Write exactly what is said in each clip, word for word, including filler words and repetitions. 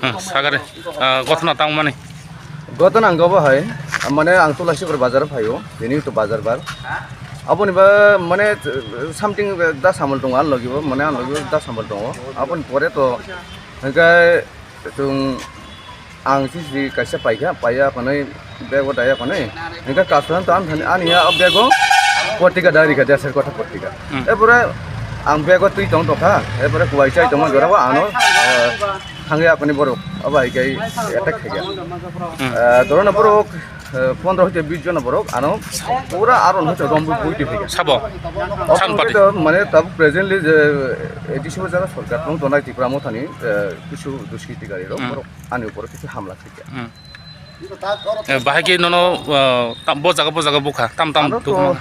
Hmm, sagari, ah, gotna tangmani. Gotna ang gobo hai, mane ang Tulasikhor bazar phaio, bini to bazar bar. Aboni ba mane something da samol tongo, ang logibo, mane ang logibo da samol tongo. Aboni pore to hingke Chwng ang sisi kaisa paikha, paiya konwi bego daya konwi. Hingke kasran to ang thani, ani ya bego portika dari kha, desar kotha portika. Hmm. Epore ang bego twi tong tokha, epore kuwai chai tongma jora o ano, eh, thangya koni borok, abo hai kai attack khaikha. Hmm. Eh, dorona borok, eh, pondro hoite bis jona borok, ano pura aron hoite rombo bui twi phaikha. Sabo? Obo San hwnkhe party? To mane tabuk presently je A D C o jara sorkar tong tonai Tipra Mothani, eh, kisu duskiti gari rok Hmm. borok ani upor kisu hamla khaikha. Hmm. Eh, bahai ke nono, eh, tam, bo jaga, bo jaga bukha, tam, tam Ano to tukma.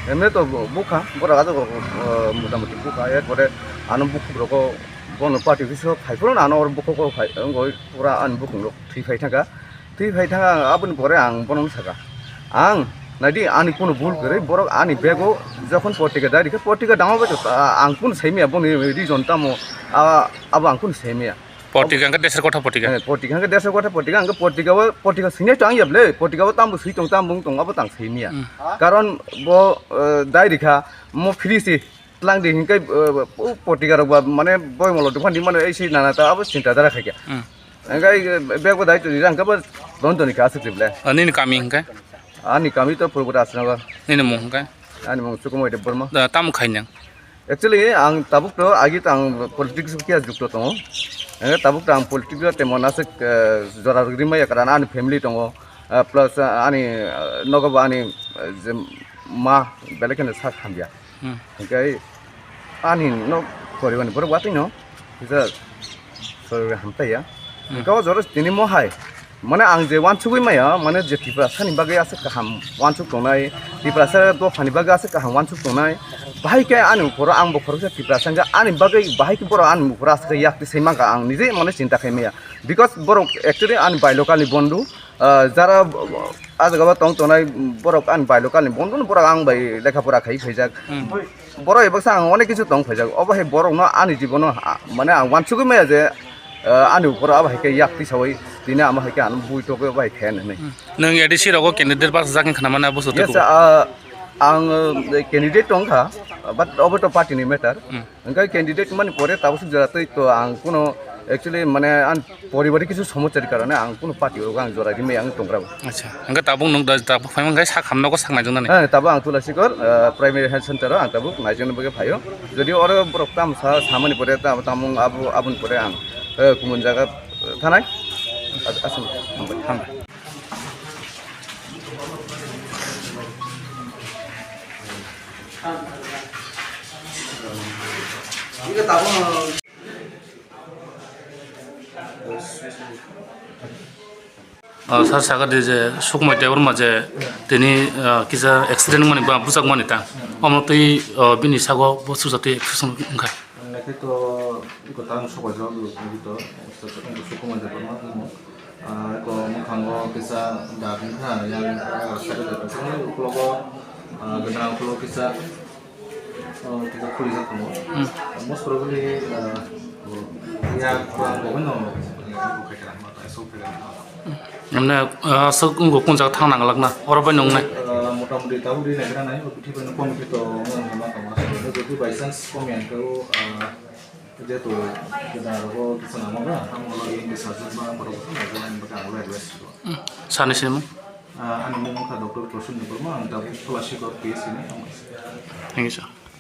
Emne to bu-, bukha, borok ajo, eh, motamuti bukha, ekbare ano bukhuk rogo bono party office o phai phuru ano oro bukhuk o phai, wngoi pura ani bukhuk rok thwi phai thangkha, thwi phai thangkha, aboni pore ang bono saka, ang naidi ani kunu bul kwrwi, borok ani bego jokhon portika dari khe portika dama bai to, ah, ang kunu saimaya boni reason tamo, ah, abo ang kunu saimaya. Portika hingke desar kotha portika. Eh, portika hingke desar kotha portika, hingke portika o, portika sini to ang yable, portika o tambo sui tong, tambo wng tong, abo tang sui miya. Hmm. Karon bo, eh, dai rikha, mo free si tlang di hingke, eh, o portika rok ba, mane boy molo dokan di mane, ei si nana ta abo chinta dara khaikya. Hmm. Hingke, eh, bag bo dai to rirang ke bo don toni ka asuk rible. Ah, nini kami hingke? Ani kami to Purbo Rajnagar. Nini mung hingke? Ani mung Sukumoi Debbarma. Da, tamo khainang? Actually, ang tabuk to agi to ang politics o kiya jukto tongo. Ang tabuk to ang politics o temon aswk, eh, jora rwgwi maya, karon ani family tongo, eh, plus, eh, ani, eh, nogo bo ani, eh, je ma belai kheno sak hamya. Hmm. Hingke ani nok poribani borok watwi no kisa sorry hamtaiya. Hmm. Hingke o jora tini mo hai. Mane ang je wansugwi maya, mane je Tiprasani bagwi aswk kaham wansuk tongnai, Tiprasa dophani bagwi aswk kaham wansuk tongnai, bahai khe ani uphoro ang bo khoroksa Tiprasa hwnkhe ani bagwi bahai khe borok ani uphoro aswk khe yakti sai mankha, ang nije mane chinta khai maya. Because borok actually ani bai local ni bondhu, ah, jara, ah, jaga o tong tongnai borok ani bai local ni bondhu no borok ang bai lekha pora khai phaijak. Hmm. Borok ebaksa ang onek kichu tong phaijak, obo hai borok no ani jibono, ah, mane ang wansugwi maya je, ah, ani upor abo hai khe yak tisawi tini amo hai khe ano bui togwi obo hai khe hinwi. Hmm. Nwng A D C rogo candidate bwsajak wngkha na mane abo soto Yes, kubo? Ah, ang, eh, candidate tong kha, but obo to party ni matter. Hmm. Hingke candidate mani pore tabuk suk jora tei to ang kuno actually mane ang poribari kichu somochari karone ang kuno party o ang jora rimai ang tongra. Acha, hingke tabuk nwng da, tabuk phai hingke sak hamno ko sak naijaknani? Eh, tabuk ang Tulasikhor, eh, primary health center o ang tabuk naijakna bagwi phaio. Jodi oro borok tam sa, samani pore tam, tamung abo, aboni pore ang, eh, kumun jaga, eh, thanai. As-, aswk. Hambai. Hambai. Ah, sir, sakha di je Sukumoi Debbarma je tini, ah, kisa accident wngmani ba bwchak mani ta. Omo twi, ah, bini sago bo susa twi action wngkha. Naikhe to iko tang sobaijak ito Sukumoi Debbarma wngmo. Ah, iko mwkhango kisa daging kha, yang, ah, side o uklogo, ah, gwnang uklogo kisa Oh, kisa khulijak tongo. Hmm. Most probably, uh, ya, ang bo no, eh, khaikha, ma, tai so khaikha. Emne, ah, aswk wngkha kung jaga thang nang lakna, oro bai nung nai. Uh, motamoti tabuk ri nai kha nai, o bithi bai no committee to, no, no, no, no, no, jodi by chance komi ang khe, uh, jehetu, kisa namo ba, ang ulo E N T surgeon ba, borok, ang ulo advice ko. Hmm. Sani sini mo? Ah, ani mung wngkha Doctor Prasun Debbarma, ang tabuk Tulasikhor P S C ni. Thank you, sir.